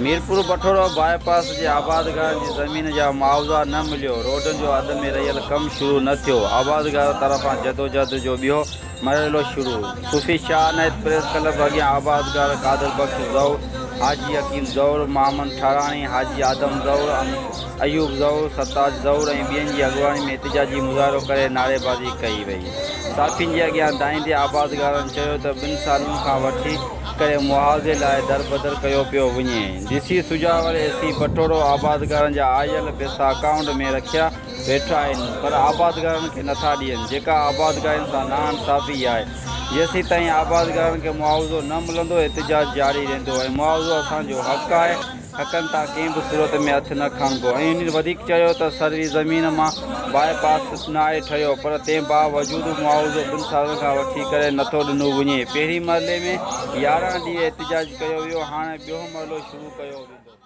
ميرپور بٺورو باء پاس جي آبادگارن جي زمين جا معاوضا نه مليو، روڊن جو اڌ ۾ رهيل ڪم شروع نه ٿيو، آبادگار طرفان جدوجهد جو ٻيو مرحلو شروع، صوفي شاهه عنايت پريس ڪلب اڳيان آبادگار قادر بخش زئور، حاجي حڪيم زئور، محمد ٺاراڻي، حاجي آدم زئور، ايوب زئور، سرتاج زئور ۽ ٻين جي اڳواڻي ۾ احتجاجي مظاهرو ڪري نعريبازي ڪئي وئي. صحافين جي اڳيان دانهيندي آبادگارن چيو ته ٻن سالن کان وٺي ڪري معاوضي لاء دربدر ڪيو پيو وڃي، D C Sujawal A C Bathoro آبادگارن جا آيل پئسا اڪائونٽ ۾ رکيا ويٺا آهن پر آبادگارن کي نٿا ڏين جيڪا آبادگارن سان ناانصافي آهي، جيسيتائين آبادگارن کي معاوضو نه ملندو احتجاج جاري رهندو ۽ معاوضو اسان جو حق آهي. حقن تان ڪنهن به صورت ۾ هٿ نه کڻبو ۽ هن وڌيڪ چيو ته سروي زمين مان باء پاس ناهي ٺهيو پر تنهن باوجود معاوضو ٻن سالن کان وٺي ڪري نٿو ڏنو وڃي پهرين مرحلي ۾ 11 ڏينهن احتجاج ڪيو ويو هاڻي ٻيو مرحلو شروع ڪيو ويندو.